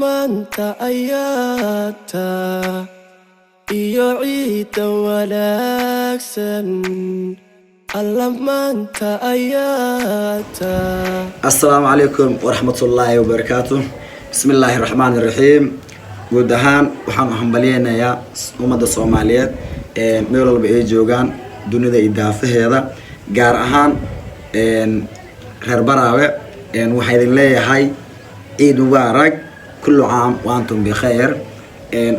Maanta ayaata iyo ciidda wanaagsan, Alla maanta ayaata. Asalaamu calaykum waraxmatullaahi wabarakaatu. Bismi illaahi raxmaani raxiim. Guud ahaan waxaan u hambalyeynayaa ummadda Soomaaliyeed meel walba ay joogaan dunida iyo daafaheeda, gaar ahaan reer Baraawe. Waxaa idin leeyahay ciid mubaarak, kullu caam wa antum bikhayr.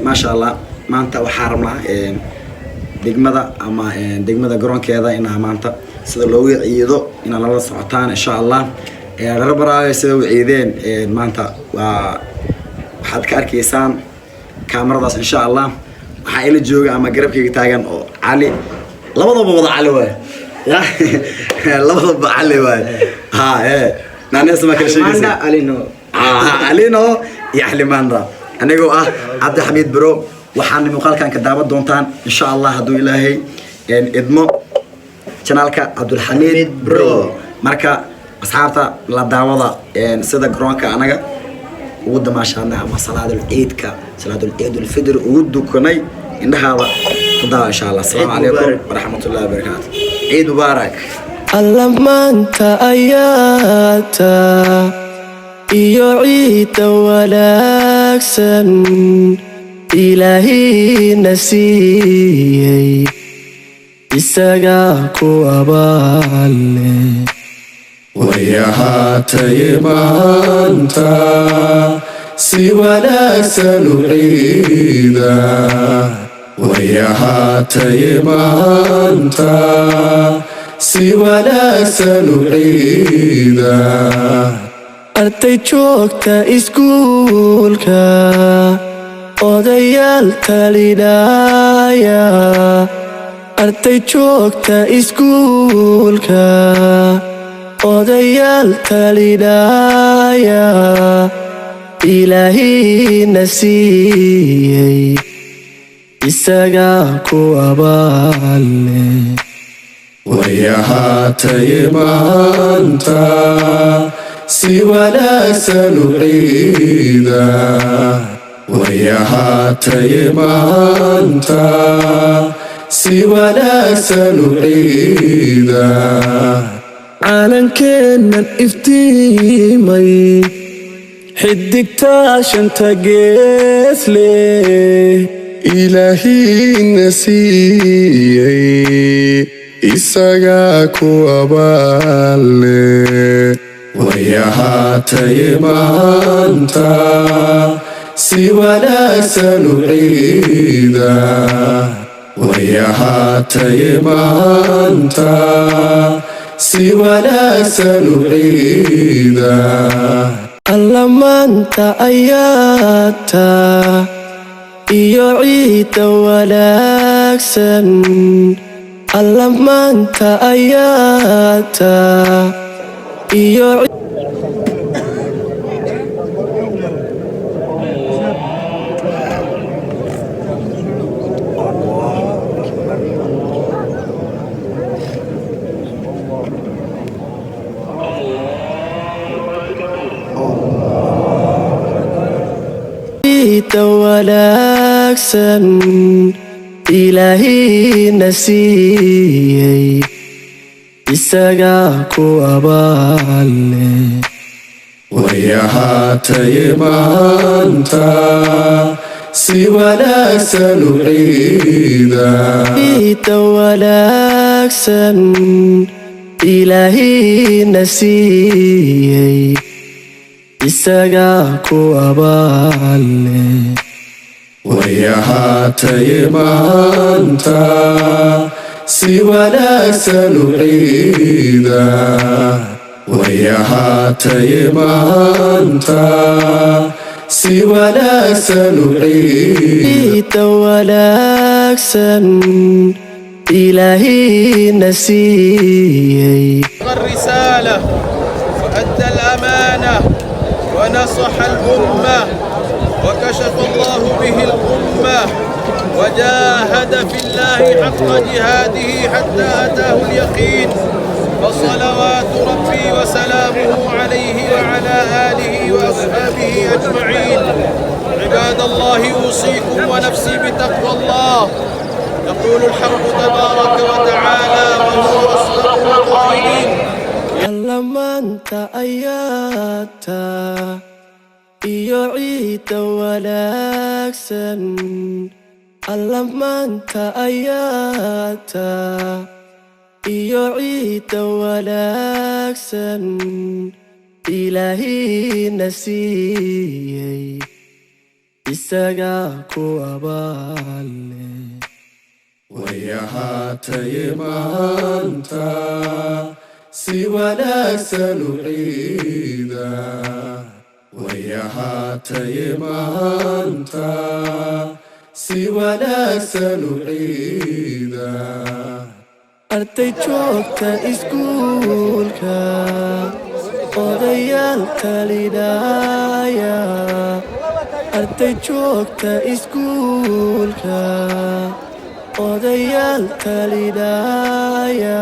Maasha Allah, maanta waxaa rabnaa degmada ama degmada garoonkeeda inaa maanta sida loogu ciido inaa lala socotaan, insha Allah. Reer Baraawe sida u ciideen maanta waa waxaad ka arkaysaan kaamaradaas, insha Allah. Waxaa ila jooga ama garabkayga taagan oo Cali, labadaba wada Cali waay ya, labadaba Cali waay. Ha e naanesa ma kala sheegaysa? Alino. Alino iyo Axlimanda. Anigoo ah Cabdixamiid Bro, waxaana muuqaalkan ka daawan doontaan, insha Allah, hadduu Ilaahay idmo, channelka Cabdulxamiid Bro. Marka asxaabta, la daawada sida garoonka anaga ugu damaashaadnay ama salaadul ciidka, salaadul ciid ulfidr ugu dukanay. Indhahaada ku daawa, insha Allah. Asalaamu calaykum waraxmatullahi wabarakaatu. Ciid mubaarak. Alla maanta ayaata iyo ciidda wanaagsan Ilaahina siiyey, isagaa ku abaale. Way ahaatay maanta si wanaagsan u ciida, way ahaatay maanta si wanaagsan u ciida. Arday joogta iskuulka, odayaal talinaya, arday joogta iskuulka, odayaal talinaya, Ilaahina siiyey, isagaa ku abaale. Way ahaatay maanta si wanaagsan u ciida, way ahaatay maanta si wanaagsan u ciida. Calankeennan iftiimay, xidigtaa shanta geesle, Ilaahiina siiyey, isagaa ku abaale. Way ahaatay maanta si wanaagsan u ciida, way ahaatay maanta si wanaagsan u ciida. Alla maanta ayaata iyo ciidda wanaagsan, Alla maanta ayaata iyo ciidda wanaagsan Ilaahina siiyey, isagaa ku abaale. Way ahaatay maanta si wanaagsan u ciida. Ciidda wanaagsan Ilaahina siiyey, isagaa ku abaale. Way ahaatay maanta si wanaagsan u ciida, way ahaatay maanta si wanaagsan u ciida. Ciidda wanaagsan Ilaahina siiyey. الرسالة وأدى الأمانة ونصح الأمة وكشف الله به الغمة وجاهد في الله حق جهاده حتى أتاه اليقين. فصلوات ربي وسلامه عليه وعلى آله وأصحابه أجمعين. عباد الله، أوصيكم ونفسي بتقوى الله. يقول الحق تبارك وتعالى وهو أصدق القائلين: Alla maanta ayaata iyo ciidda wanaagsan. Alla maanta ayaata iyo ciidda wanaagsan Ilaahina siiyey, isagaa ku abaale. Way ahaataye maanta si wanaagsan u ciida. Way ahaataye maanta si wanaagsan u ciida. Arday joogta iskuulka, odayaal talinaya. Arday joogta iskuulka, odayaal talinaya.